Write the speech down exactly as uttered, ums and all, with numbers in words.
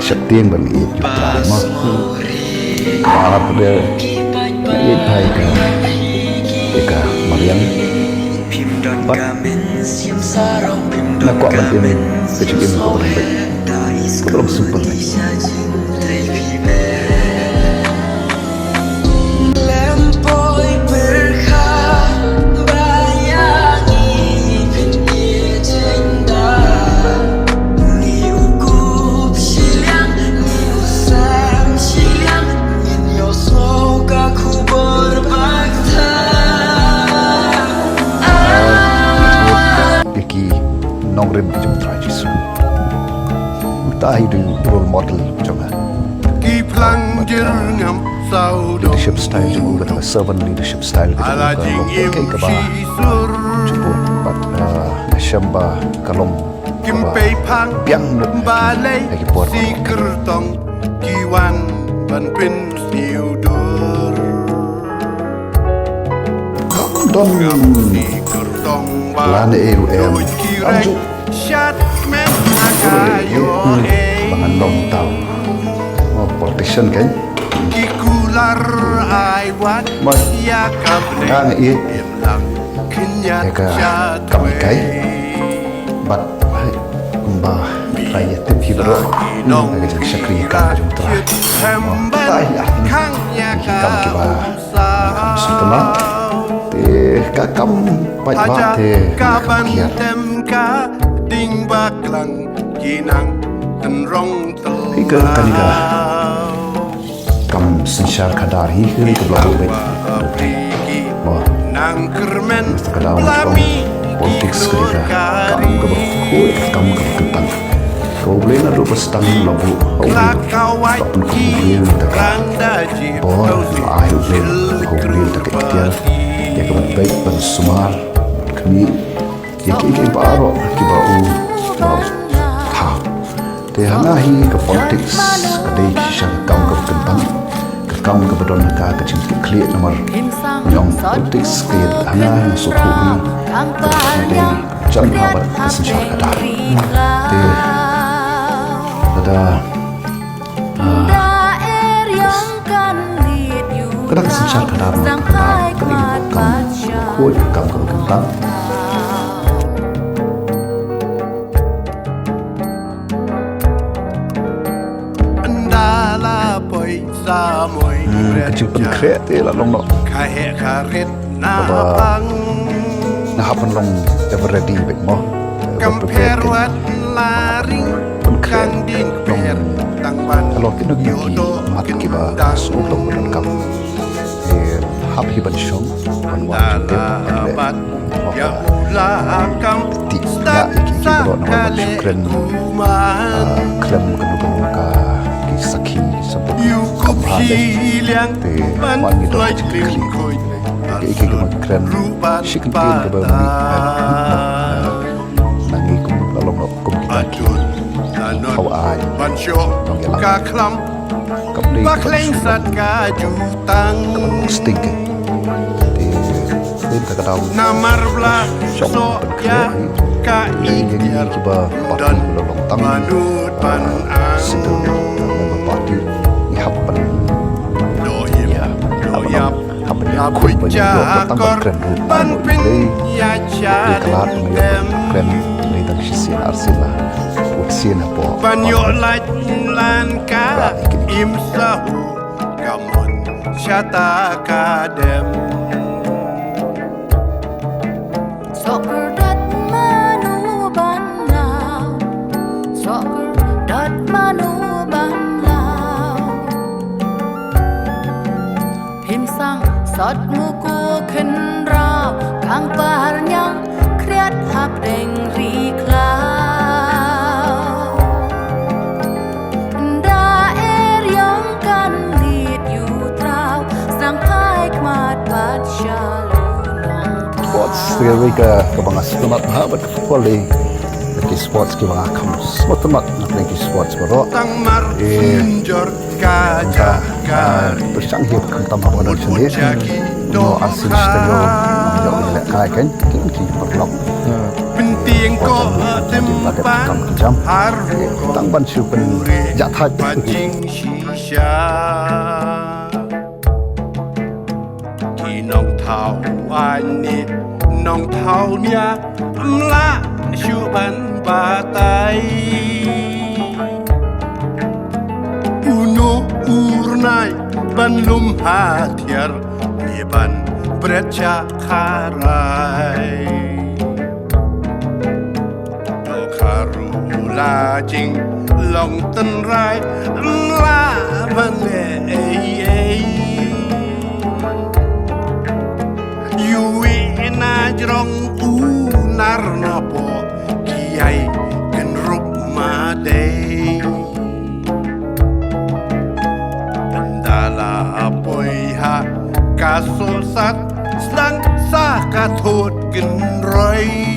Sheptieng ban ïeit ïa u Trai mo. Ba hap de ïeit bha ïa ka, ïa ka mariang. Bad nga kwah ban im ka jingim kaba long beit, kaba long simple beit. Ïa ki nongrim ki jong u Trai Jisu. Uta hi u dei u role model jong nga. Ki phlang jyrngam saw dong. Leadership style jong u, kata ka servant leadership style ka jong u, ka long kaei kaba jubor. Bad, ah, nga shem ba ka long kaba biang lut ha ki, ha ki por baroh. Ki wan ban pynsniew dur. Kam don la ne ei ruh em. Kam ju. Ba ngan long tau, oh, politician kan. Mas nga ïeit ïa ka kam kai. Bad kumba ka ïatip hi baroh, ka jingshakri ïa ka kam ka jong u Trai. Mo, ka ïa, ki kam kiba sngewtynnat. Te ka kam paidbah te ka kam kiar. Hi ka kane ka kam synshar khadar hi, hi ka bla bit. Wah. Nang kyrmen ka daw politics ka dei ka kam kaba khuid, kam kaba kyrpang. Ka U Blei naduh ba sdang la buh ha U Blei, ba pynkup U Blei ïa ka bor, ba ai U Blei, ha U Blei ïa ka iktiar, ïa ka ban beit, ban sumar, ban khmih ïa kiei kiei baroh kiba u, ba u thaw. Te hana hi ka politics ka dei shisha ka kam kaba kyrpang, ka kam kaba don ha ka, ka jingkitkhlieh namar ñiong politics ka ïa hana hi sukhu hi ka dei jan ha bad ka synshar khadar. Te lada Ka dang synshar khadar, ka dang synshar khadar, ka dei ka kam kaba khuid, ka kam kaba kyrpang. Hmm, ka jingpynkhreh te la long noh. Kaba nga hap ban long ever ready beit mo. Ever prepared. Pynkhreh long halor kino kino ki mat kiba sngewthuh ba donkam. Te hap hi ban shong, ban wan jingtip, ban leh. Tip ïa ki, ki baroh namar ban shu kren, ah, khlem kano kano ka ki sakhi, sabab kam ha lei. Te wan ngi don ki jingkylli. Ki, ki, ki ban kren shi kyntien kaba mih, eh, na ngi kum ka long, kum kita ki thaw aiñ, nongïalam. Kam dei kaba shu long, kaba long sting. Te, te ta ka daw shong pynkhreh hi. Te ïa ngi kiba party ba la long tang, ah, single member party, ngi hap ban, ïa, hap ban long Hap ban ïakhun ban ïoh ba tang ban kren ruh ban ïoh lei. Te ka lad ban ïoh ban kren lei tang shisien arsien la. Wat sien hapoh. Ban ïoh lait lan ka im sahu ka mon shata ka dem. Soh kyrdat mano ban law, soh kyrdat mano ban law. Phim sangeh sot muku khynraw, kang parñiang khriat hapdeng ri khlaw. Nda eriong kan leit ïu traw, sdang phai khmat bad shalor nong. Sports ka dei ka, kaba nga sngewtynnat bha bad ka dei ki sports kiba nga kham sngewtynnat na pdeng ki sports baroh. Tang mar, eh, synjor ka, ka, ka, pyrshang hi khamtam haba don shane. No arsien shi taïew, ïoh lehkai kan, ki, ki paralok. Hmm. Tieng ko tim pan har tang ban shu pynjah thait ban jing shisha. Ki nongthaw ani nongthaw nia mla shu ban batai. Uno urnai ban lum hathiar ni ban bret sha kharai. Kharu la jing long tynrai mla ban ei ei. Yui na jrong u nar na po ki ai kynrup ma dei. Dala poi ha ka sol sat slang sa ka thot kynroi.